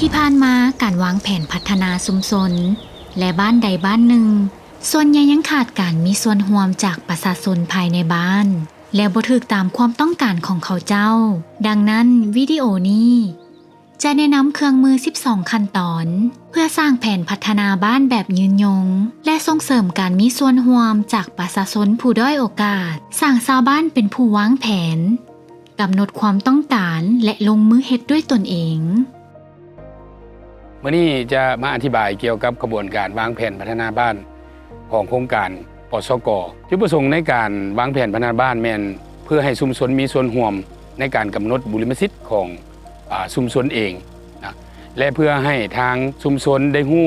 ທີ່ຜ່ານມາ, ການວາງແຜນພັດທະນາຊຸມຊົນ ແລະ ບ້ານໃດບ້ານໜຶ່ງ ສ່ວນໃຫຍ່ຍັງຂາດການມີສ່ວນຮ່ວມຈາກປະຊາຊົນພາຍໃນບ້ານ ແລະ ບໍ່ຖືກຕາມຄວາມຕ້ອງການຂອງເຂົາເຈົ້າ. ດັ່ງນັ້ນ, ວິດີໂອນີ້ຈະແນະນຳເຄື່ອງມືສິບສອງຂັ້ນຕອນ ເພື່ອສ້າງແຜນພັດທະນາບ້ານແບບຍືນຍົງ ແລະ ສົ່ງເສີມການມີສ່ວນຮ່ວມຈາກປະຊາຊົນຜູ້ດ້ອຍໂອກາດ, ສ້າງຊາວບ້ານເປັນຜູ້ວາງແຜນ, ກຳນົດຄວາມຕ້ອງການ ແລະ ລົງມືເຮັດດ້ວຍຕົນເອງ. ມື້ນີ້ຈະມາອະທິບາຍກ່ຽວກັບຂະບວນການວາງແຜນພັດທະນາບ້ານຂອງໂຄງການ ປສກ. ຈຸດປະສົງໃນການວາງແຜນພັດທະນາບ້ານແມ່ນເພື່ອໃຫ້ຊຸມຊົນມີສ່ວນຮ່ວມໃນການກຳນົດບຸລິມະສິດຂອງ ອາ ຊຸມຊົນເອງນະ ແລະ ເພື່ອໃຫ້ທາງຊຸມຊົນໄດ້ຮູ້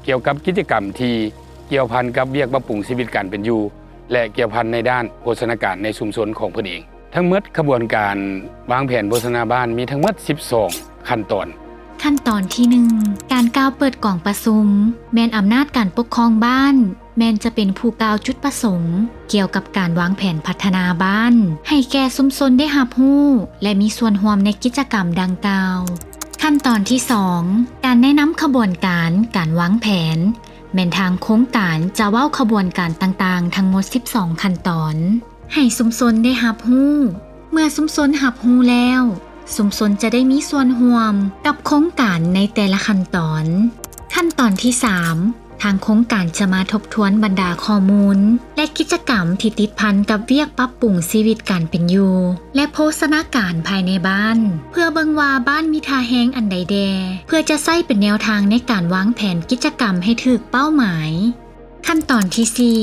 ກ່ຽວກັບກິດຈະກຳທີ່ກ່ຽວພັນກັບວຽກປັບປຸງຊີວິດການເປັນຢູ່ ແລະ ກ່ຽວພັນໃນດ້ານໂພຊະນາການໃນຊຸມຊົນຂອງເພິ່ນເອງ. ທັງໝົດຂະບວນການວາງແຜນໂພຊະນາບ້ານມີທັງໝົດສິບສອງຂັ້ນຕອນ. ຂັ້ນຕອນທີໜຶ່ງ ການກ່າວເປີດກອງປະຊຸມ ແມ່ນອຳນາດການປົກຄອງບ້ານ ແມ່ນຈະເປັນຜູ້ກ່າວຈຸດປະສົງກ່ຽວກັບການວາງແຜນພັດທະນາບ້ານໃຫ້ແກ່ຊຸມຊົນໄດ້ຮັບຮູ້ ແລະ ມີສ່ວນຮ່ວມໃນກິດຈະກຳດັ່ງກ່າວ. ຂັ້ນຕອນທີສອງ ການແນະນຳຂະບວນການການວາງແຜນ ແມ່ນທາງໂຄງການຈະເວົ້າຂະບວນການຕ່າງໆທັງໝົດສິບສອງຂັ້ນຕອນ ໃຫ້ຊຸມຊົນໄດ້ຮັບຮູ້. ເມື່ອຊຸມຊົນຮັບຮູ້ແລ້ວ, ຊຸມຊົນຈະໄດ້ມີສ່ວນຮ່ວມກັບໂຄງການໃນແຕ່ລະຂັ້ນຕອນ. ຂັ້ນຕອນທີສາມ ທາງໂຄງການຈະມາທົບທວນບັນດາຂໍ້ມູນ ແລະ ກິດຈະກຳທີ່ຕິດພັນກັບວຽກປັບປຸງຊີວິດການເປັນຢູ່ ແລະ ໂພຊະນາການພາຍໃນບ້ານ ເພື່ອເບິ່ງວ່າບ້ານມີທ່າແຮງອັນໃດແດ່ ເພື່ອຈະໃຊ້ເປັນແນວທາງໃນການວາງແຜນກິດຈະກຳໃຫ້ຖືກເປົ້າໝາຍ. ຂັ້ນຕອນທີສີ່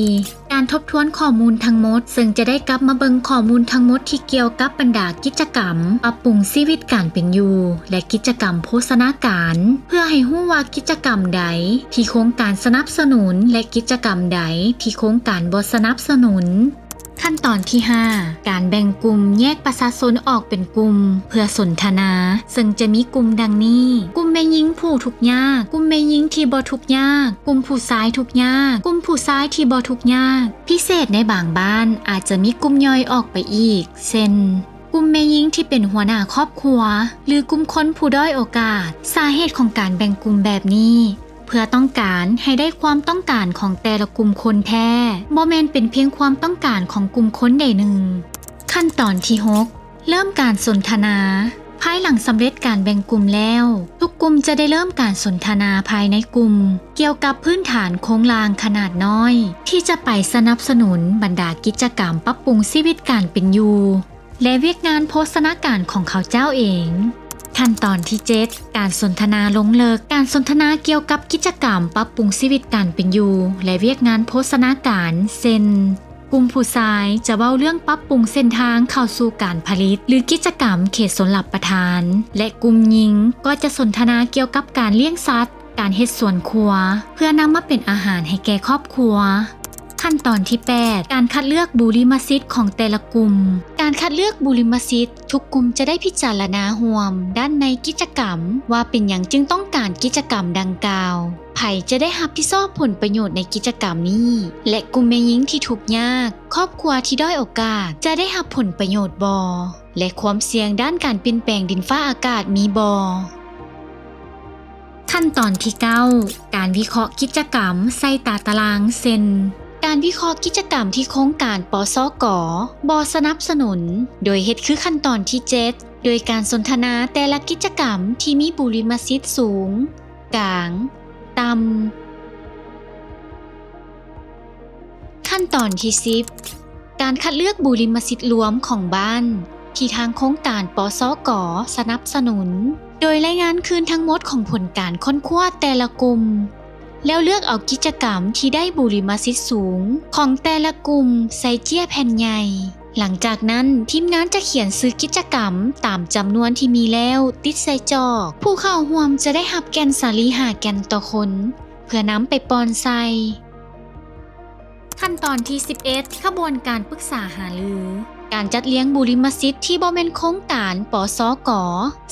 ການທົບທວນຂໍ້ມູນທັງໝົດ ເຊິ່ງຈະໄດ້ກັບມາເບິ່ງຂໍ້ມູນທັງໝົດທີ່ກ່ຽວກັບບັນດາກິດຈະກຳປັບປຸງຊີວິດການເປັນຢູ່ ແລະ ກິດຈະກຳໂພຊະນາການ ເພື່ອໃຫ້ຮູ້ວ່າກິດຈະກຳໃດທີ່ໂຄງການສະໜັບສະໜູນ ແລະ ກິດຈະກຳໃດທີ່ໂຄງການບໍ່ສະໜັບສະໜູນ. ຂັ້ນຕອນທີຫ້າ ການແບ່ງກຸ່ມແຍກປະຊາຊົນອອກເປັນກຸ່ມເພື່ອສົນທະນາ ເຊິ່ງຈະມີກຸ່ມດັ່ງນີ້: ກຸ່ມແມ່ຍິງຜູ້ທຸກຍາກ, ກຸ່ມແມ່ຍິງທີ່ບໍ່ທຸກຍາກ, ກຸ່ມຜູ້ຊາຍທຸກຍາກ, ກຸ່ມຜູ້ຊາຍທີ່ບໍ່ທຸກຍາກ. ພິເສດໃນບາງບ້ານອາດຈະມີກຸ່ມຍ່ອຍອອກໄປອີກ ເຊັ່ນ ກຸ່ມແມ່ຍິງທີ່ເປັນຫົວໜ້າຄອບຄົວ ຫຼື ກຸ່ມຄົນຜູ້ດ້ອຍໂອກາດ. ສາເຫດຂອງການແບ່ງກຸ່ມແບບນີ້ ເພື່ອຕ້ອງການໃຫ້ໄດ້ຄວາມຕ້ອງການຂອງແຕ່ລະກຸ່ມຄົນແທ້, ບໍ່ແມ່ນເປັນພຽງຄວາມຕ້ອງການຂອງກຸ່ມຄົນໃດໜຶ່ງ. ຂັ້ນຕອນທີຫົກ ເລີ່ມການສົນທະນາ. ພາຍຫຼັງສຳເລັດການແບ່ງກຸ່ມແລ້ວ, ທຸກກຸ່ມຈະໄດ້ເລີ່ມການສົນທະນາພາຍໃນກຸ່ມ ກ່ຽວກັບພື້ນຖານໂຄງລ່າງຂະໜາດນ້ອຍ ທີ່ຈະໄປສະໜັບສະໜູນບັນດາກິດຈະກຳປັບປຸງຊີວິດການເປັນຢູ່ ແລະ ວຽກງານໂພຊະນາການຂອງເຂົາເຈົ້າເອງ. ຂັ້ນຕອນທີເຈັດ ການສົນທະນາລົງເລິກ. ການສົນທະນາກ່ຽວກັບກິດຈະກຳປັບປຸງຊີວິດການເປັນຢູ່ ແລະ ວຽກງານໂພຊະນາການ ເຊັ່ນ ກຸ່ມຜູ້ຊາຍຈະເວົ້າເລື່ອງປັບປຸງເສັ້ນທາງເຂົ້າສູ່ການຜະລິດ ຫຼື ກິດຈະກຳເຂດຊົນລະປະທານ ແລະ ກຸ່ມຍິງກໍຈະສົນທະນາກ່ຽວກັບການລ້ຽງສັດ, ການເຮັດສວນຄົວ ເພື່ອນຳມາເປັນອາຫານໃຫ້ແກ່ຄອບຄົວ. ຂັ້ນຕອນທີແປດ ການຄັດເລືອກບຸລິມະສິດຂອງແຕ່ລະກຸ່ມ. ການຄັດເລືອກບຸລິມະສິດ, ທຸກກຸ່ມຈະໄດ້ພິຈາລະນາຮ່ວມດ້ານໃນກິດຈະກຳ ວ່າເປັນຫຍັງຈຶ່ງຕ້ອງການກິດຈະກຳດັ່ງກ່າວ, ໃຜຈະໄດ້ຮັບຜິດຊອບຜົນປະໂຫຍດໃນກິດຈະກຳນີ້ ແລະ ກຸ່ມແມ່ຍິງທີ່ທຸກຍາກ, ຄອບຄົວທີ່ດ້ອຍໂອກາດ ຈະໄດ້ຮັບຜົນປະໂຫຍດບໍ່ ແລະ ຄວາມສ່ຽງດ້ານການປ່ຽນແປງດິນຟ້າອາກາດມີບໍ່. ຂັ້ນຕອນທີເກົ້າ ການວິເຄາະກິດຈະກຳໃສ່ຕາຕະລາງ ເຊັ່ນ ການວິເຄາະກິດຈະກຳທີ່ໂຄງການ ປສກ ບໍ່ສະໜັບສະໜູນ ໂດຍເຮັດຄືຂັ້ນຕອນທີເຈັດ ໂດຍການສົນທະນາແຕ່ລະກິດຈະກຳທີ່ມີບຸລິມະສິດສູງ, ກາງ, ຕ່ຳ. ຂັ້ນຕອນທີສິບ ການຄັດເລືອກບຸລິມະສິດລວມຂອງບ້ານ ທີ່ທາງໂຄງການ ປສກ ສະໜັບສະໜູນ ໂດຍລາຍງານຄືນທັງໝົດຂອງຜົນການຄົ້ນຄວ້າແຕ່ລະກຸ່ມ ແລ້ວເລືອກເອົາກິດຈະກຳທີ່ໄດ້ບຸລິມະສິດສູງຂອງແຕ່ລະກຸ່ມໃສ່ເຈ້ຍແຜ່ນໃຫຍ່. ຫຼັງຈາກນັ້ນ, ທີມງານຈະຂຽນຊື່ກິດຈະກຳຕາມຈຳນວນທີ່ມີແລ້ວຕິດໃສ່ຈອກ. ຜູ້ເຂົ້າຮ່ວມຈະໄດ້ຮັບແກ່ນສາລີຫ້າແກ່ນຕໍ່ຄົນ ເພື່ອນຳໄປປ່ອນໃສ່. ຂັ້ນຕອນທີສິບເອັດ ຂະບວນການປຶກສາຫາລື. ການຈັດລຽງບຸລິມະສິດທີ່ບໍ່ແມ່ນໂຄງການ ປສກ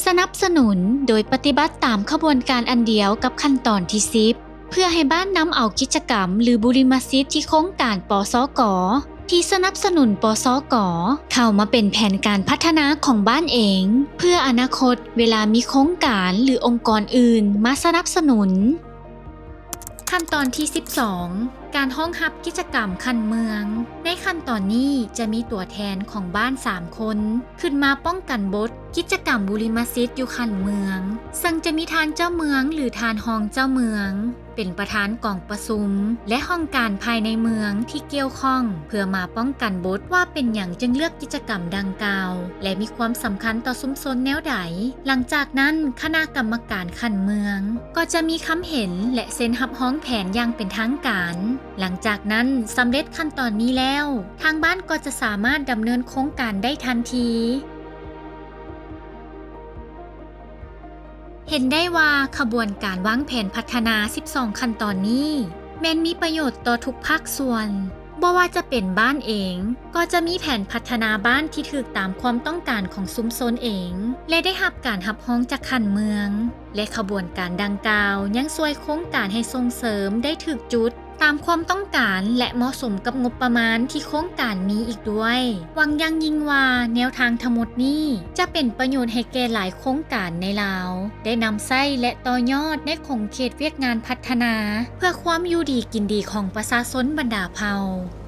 ສະໜັບສະໜູນ ໂດຍປະຕິບັດຕາມຂະບວນການອັນດຽວກັບຂັ້ນຕອນທີສິບ ເພື່ອໃຫ້ບ້ານນຳເອົາກິດຈະກຳ ຫຼື ບຸລິມະສິດທີ່ໂຄງການ ປສກ ທີ່ສະໜັບສະໜູນ ປສກ ເຂົ້າມາເປັນແຜນການພັດທະນາຂອງບ້ານເອງ ເພື່ອອະນາຄົດເວລາມີໂຄງການ ຫຼື ອົງກອນອື່ນມາສະໜັບສະໜູນ. ຂັ້ນຕອນທີສິບສອງ ການຮອງຮັບກິດຈະກຳຂັ້ນເມືອງ. ໃນຂັ້ນຕອນນີ້ຈະມີຕົວແທນຂອງບ້ານສາມຄົນ ຂຶ້ນມາປ້ອງກັນບົດກິດຈະກຳບຸລິມະສິດຢູ່ຂັ້ນເມືອງ, ເຊິ່ງຈະມີທ່ານເຈົ້າເມືອງ ຫຼື ທ່ານຮອງເຈົ້າເມືອງ ເປັນປະທານກອງປະຊຸມ ແລະ ຫ້ອງການພາຍໃນເມືອງທີ່ກ່ຽວຂ້ອງ ເພື່ອມາປ້ອງກັນບົດວ່າເປັນຫຍັງຈຶ່ງເລືອກກິດຈະກຳດັ່ງກ່າວ ແລະ ມີຄວາມສຳຄັນຕໍ່ຊຸມຊົນແນວໃດ. ຫຼັງຈາກນັ້ນ, ຄະນະກຳມະການຂັ້ນເມືອງກໍຈະມີຄຳເຫັນ ແລະ ເຊັນຮັບຮອງແຜນຢ່າງເປັນທາງການ. ຫຼັງຈາກນັ້ນ, ສຳເລັດຂັ້ນຕອນນີ້ແລ້ວ, ທາງບ້ານກໍຈະສາມາດດຳເນີນໂຄງການໄດ້ທັນທີ. ເຫັນໄດ້ວ່າຂະບວນການວາງແຜນພັດທະນາສິບສອງຂັ້ນຕອນນີ້ ແມ່ນມີປະໂຫຍດຕໍ່ທຸກພາກສ່ວນ, ບໍ່ວ່າຈະເປັນບ້ານເອງ ກໍຈະມີແຜນພັດທະນາບ້ານທີ່ຖືກຕາມຄວາມຕ້ອງການຂອງຊຸມຊົນເອງ ແລະ ໄດ້ຮັບການຮັບຮອງຈາກຂັ້ນເມືອງ, ແລະ ຂະບວນການດັ່ງກ່າວຍັງຊ່ວຍໂຄງການໃຫ້ສົ່ງເສີມໄດ້ຖືກຈຸດ ຕາມຄວາມຕ້ອງການ ແລະ ເໝາະສົມກັບງົບປະມານທີ່ໂຄງການມີອີກດ້ວຍ. ຫວັງຢ່າງຍິ່ງວ່າແນວທາງທັງໝົດນີ້ຈະເປັນປະໂຫຍດໃຫ້ແກ່ຫຼາຍໂຄງການໃນລາວ ໄດ້ນຳໃຊ້ ແລະ ຕໍ່ຍອດໃນຂົງເຂດວຽກງານພັດທະນາ ເພື່ອຄວາມຢູ່ດີກິນດີຂອງປະຊາຊົນບັນດາເຜົ່າ.